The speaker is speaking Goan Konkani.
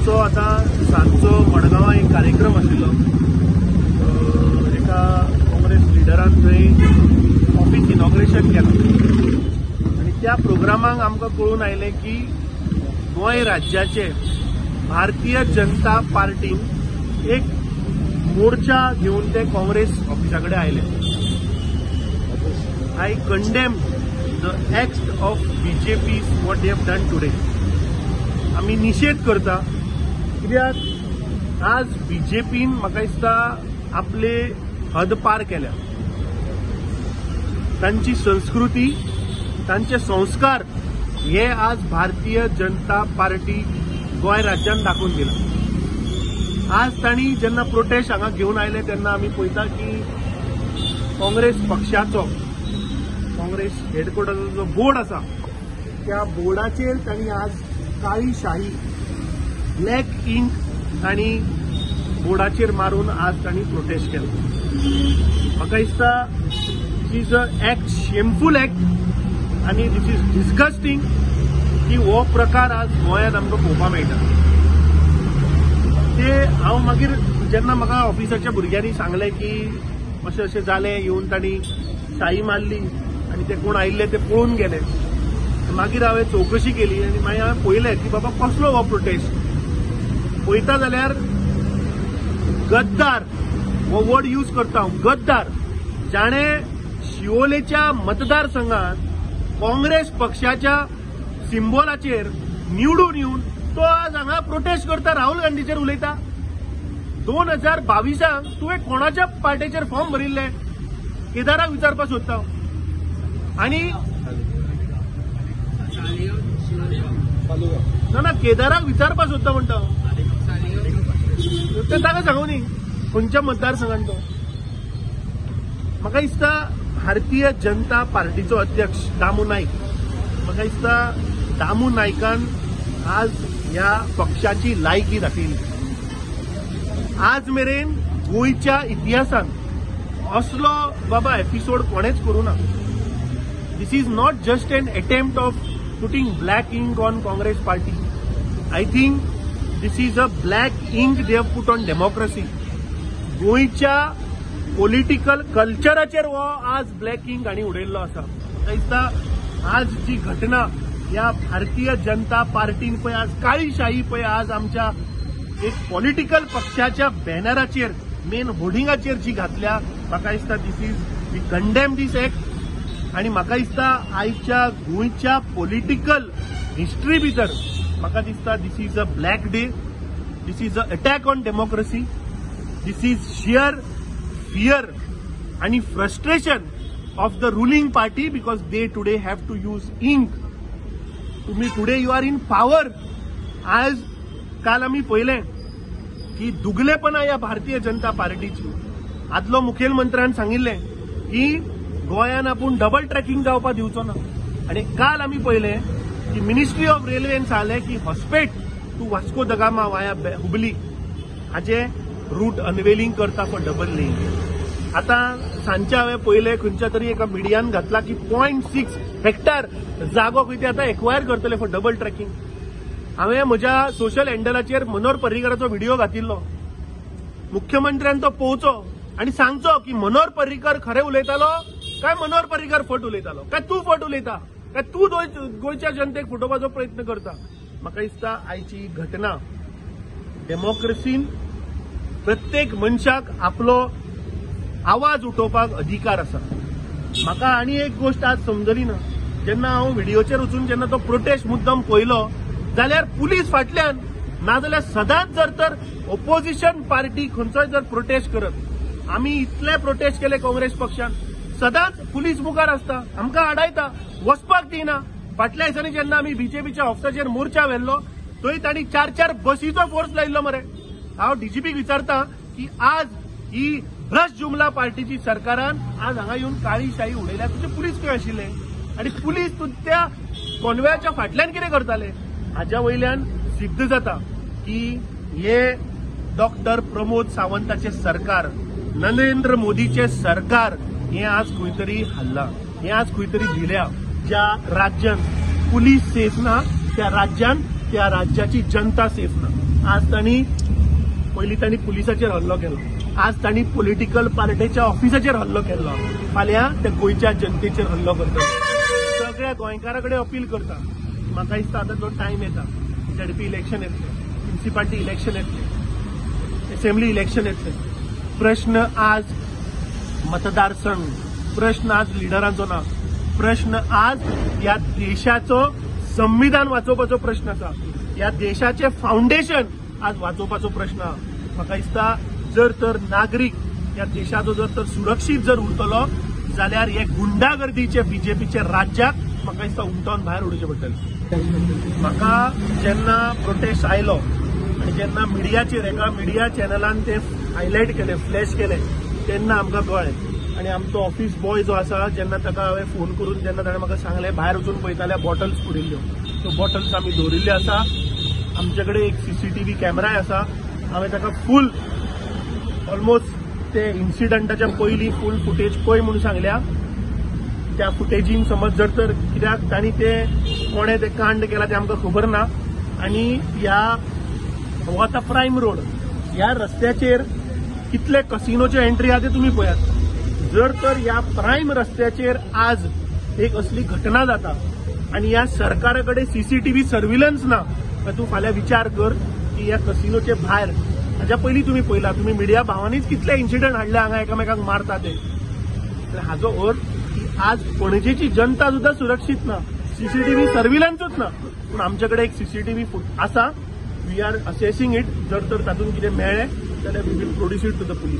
आमचो आतां सांजचो मडगांवां एक कार्यक्रम आशिल्लो. एका काँग्रेस लिडरान थंय ऑफिस इनॉग्रेशन केलां आनी त्या प्रोग्रामाक आमकां कळून आयलें की गोंय राज्याचे भारतीय जनता पार्टीन एक मोर्चा घेवन ते काँग्रेस ऑफिसा कडेन आयले. I condemn the act of BJP what they have done today. आमी निशेध करता कित्याक आज बीजेपीन म्हाका दिसता आपले हद पार केल्या. तांची संस्कृती, तांचे संस्कार हे आज भारतीय जनता पार्टी गोंय राज्यान दाखोवन दिला. आज तांणी जेन्ना प्रोटेस्ट हांगा घेवन आयले तेन्ना आमी पळयता की काँग्रेस पक्षाचो, काँग्रेस हेडक्वॉर्टर्सचो जो बोर्ड आसा त्या बोर्डाचेर तांणी आज काळी शाही, ब्लॅक इंक तांणी बोर्डाचेर मारून आज तांणी प्रोटेस्ट केलो. म्हाका दिसता this is a act, shameful act आनी this is disgusting की हो प्रकार आज गोंयांत आमकां पळोवपाक मेळटा. ते हांव मागीर जेन्ना म्हाका ऑफिसाच्या भुरग्यांनी सांगलें की अशें अशें जालें, येवन तांणी शाही मारली आनी ते कोण आयिल्ले ते पळोवन गेले. मागीर हांवें चवकशी केली आनी मागीर हांवें पळयलें की बाबा कसलो हो प्रोटेस्ट. पळयता जाल्यार गद्दार हो वर्ड यूज करता हांव, गद्दार जाणें शिवोलेच्या मतदारसंघात काँग्रेस पक्षाच्या सिम्बॉलाचेर निवडून येवन तो आज हांगा प्रोटेस्ट करता, राहुल गांधीचेर उलयता. 2022 तुवें कोणाच्या पार्टेचेर फॉर्म भरिल्ले केदाराक विचारपाक सोदता. आनी ना ना केदाराक विचारपाक सोदता म्हणटा ते ताका सांगू न्ही खंयच्या मतदारसंघान तो. म्हाका दिसता भारतीय जनता पार्टीचो अध्यक्ष दामू नायक, म्हाका दिसता दामू नायकान आज ह्या पक्षाची लायकी दाखयली. आज मेरेन गोंयच्या इतिहासान असलो बाबा एपिसोड कोणेच करूं ना. This is not just an attempt of putting black ink on Congress party. I think this is a black ink they have put on democracy. गोंयच्या पॉलिटिकल कल्चराचेर हो आज ब्लॅक इंक हांणी उडयल्लो आसा. म्हाका दिसता आज जी घटना ह्या भारतीय जनता पार्टीन पळय आज काळी शाही पळय आज आमच्या एक पॉलिटिकल पक्षाच्या बॅनराचेर, मेन होर्डिंगाचेर जी घातल्या, म्हाका दिसता this is we condemn this act. आनी म्हाका दिसता आयच्या गोंयच्या पॉलिटिकल हिस्ट्री भितर म्हाका दिसता this is a black day, this is a attack on democracy, this is sheer fear आनी frustration of the ruling party because they today have to use ink. तुम्ही today you are in power. आज काल आमी पळयलें की दुगलेपणा ह्या भारतीय जनता पार्टीची. आदलो मुखेलमंत्र्यान सांगिल्लें की गोंयान आपूण डबल ट्रॅकिंग जावपाक दिवचो ना. आनी काल आमी पळयलें की मिनिस्ट्री ऑफ रेल्वेन सांगलें की Hospet to Vasco da Gama via Hubli हाजे रूट अनवेलिंग करता फॉर डबल लेन. आतां सांजचे हांवें पळयलें खंयच्या तरी एका मिडियान घातला की 0.6 हेक्टर जागो खंय ते आतां एक्वायर करतले फॉर डबल ट्रॅकिंग. हांवें म्हज्या सोशल हँडलाचेर मनोहर पर्रीकराचो व्हिडिओ घातिल्लो. मुख्यमंत्र्यान तो पळोवचो आनी सांगचो की मनोहर पर्रीकर खरें उलयतालो काय मनोहर पर्रीकर फट उलयतालो, काय तूं फट उलयता, काय तूं गोंयच्या जनतेक फटोवपाचो प्रयत्न करता. म्हाका दिसता आयची घटना डेमोक्रेसीन प्रत्येक मनशाक आपलो आवाज उठोवपाक अधिकार आसा. म्हाका आनी एक गोश्ट आज समजली ना, जेन्ना हांव व्हिडियोचेर वचून जेन्ना तो प्रोटेस्ट मुद्दम पळयलो जाल्यार पुलीस फाटल्यान, नाजाल्यार सदांच जर तर ओपोजिशन पार्टी खंयचोय जर प्रोटेस्ट करत, आमी इतले प्रोटेस्ट केले काँग्रेस पक्षान, सदांच पुलीस मुखार आसता, आमकां आडायता, वचपाक दिना. फाटल्या दिसांनी जेन्ना आमी बीजेपीच्या ऑफिसाचेर मोर्चा व्हेल्लो थंय तांणी 4-4 बसीचो फोर्स लायिल्लो मरे. हांव डीजीपीक विचारता की आज ही भ्रष्ट जुमला पार्टीची सरकारान आज हांगा येवन काळी शाही उडयल्या, तुजे पुलीस खंय आशिल्ले आनी पुलीस तूं त्या कॉन्वॉयाच्या फाटल्यान कितें करताले? हाज्या वयल्यान सिद्ध जाता की हे डॉक्टर प्रमोद सावंताचे सरकार, नरेंद्र मोदीचे सरकार हे आज खंय तरी हल्ला, हे आज खंय तरी दिल्या. ज्या राज्यान पुलीस सेफ ना त्या राज्यान त्या राज्याची जनता सेफ ना. आज तांणी पयलीं तांणी पुलिसाचेर हल्लो केलो, आज तांणी पॉलिटिकल पार्टीच्या ऑफिसाचेर हल्लो केल्लो, फाल्यां ते गोंयच्या जनतेचेर हल्लो करतले. सगळ्या गोंयकारां कडेन अपील करता, म्हाका दिसता आतां जो टायम येता, झेडपी इलेक्शन येतलें, म्युनिसिपालिटी इलेक्शन येतलें, असेंब्ली इलेक्शन येतलें. प्रश्न आज मतदारसंघ, प्रश्न आज लिडरांचो ना, प्रश्न आज ह्या देशाचो संविधान वाचोवपाचो प्रश्न आसा, ह्या देशाचें फावंडेशन आज वाचोवपाचो प्रश्न आसा. म्हाका दिसता जर तर नागरीक ह्या देशाचो जर तर सुरक्षीत जर उरतलो जाल्यार हे गुंडागर्दीचे बीजेपीचे राज्याक म्हाका दिसता उमटोवन भायर उडोवचें पडटलें. म्हाका जेन्ना प्रोटेस्ट आयलो आनी जेन्ना मिडियाचेर एका मिडिया चॅनलान ते हायलायट केले, फ्लॅश केले, तेन्ना आमकां कळ्ळें. आनी आमचो ऑफिस बॉय जो आसा, जेन्ना ताका हांवें फोन करून जेन्ना ताणें म्हाका सांगलें भायर वचून पळयता जाल्यार बॉटल्स पडिल्ल्यो, त्यो बॉटल्स आमी दवरिल्ल्यो आसा. आमचे कडेन एक सीसीटीव्ही कॅमेराय आसा. हांवें ताका फूल ऑलमोस्ट ते इन्सिडंटाच्या पयलीं फूल फुटेज पळय म्हणून सांगल्या. त्या फुटेजीन समज जर तर कित्याक तांणी ते कोणें ते कांड केला तें आमकां खबर ना. आनी ह्या हो आतां प्रायम रोड, ह्या रस्त्याचेर कितले कसिनोच्यो एंट्री आहा ते तुमी पळयात. जर तर ह्या प्रायम रस्त्याचेर आज एक असली घटना जाता आनी ह्या सरकारा कडेन सीसीटीव्ही सर्विलन्स ना, तूं फाल्यां विचार कर की ह्या कसिनोचे भायर हाज्या पयलीं तुमी पळयला, तुमी मिडिया भावांनीच कितले इन्सिडंट हाडले हांगा एकामेकांक मारता ते. हाजो अर्थ की आज पणजेची जनता सुद्दां सुरक्षीत ना, सीसीटीव्ही सर्विलन्सूच ना. पूण आमचे कडेन एक सीसीटीव्ही आसा, we are assessing it. जर तर तातूंत कितें मेळ्ळें जाल्यार we will produce it to the police.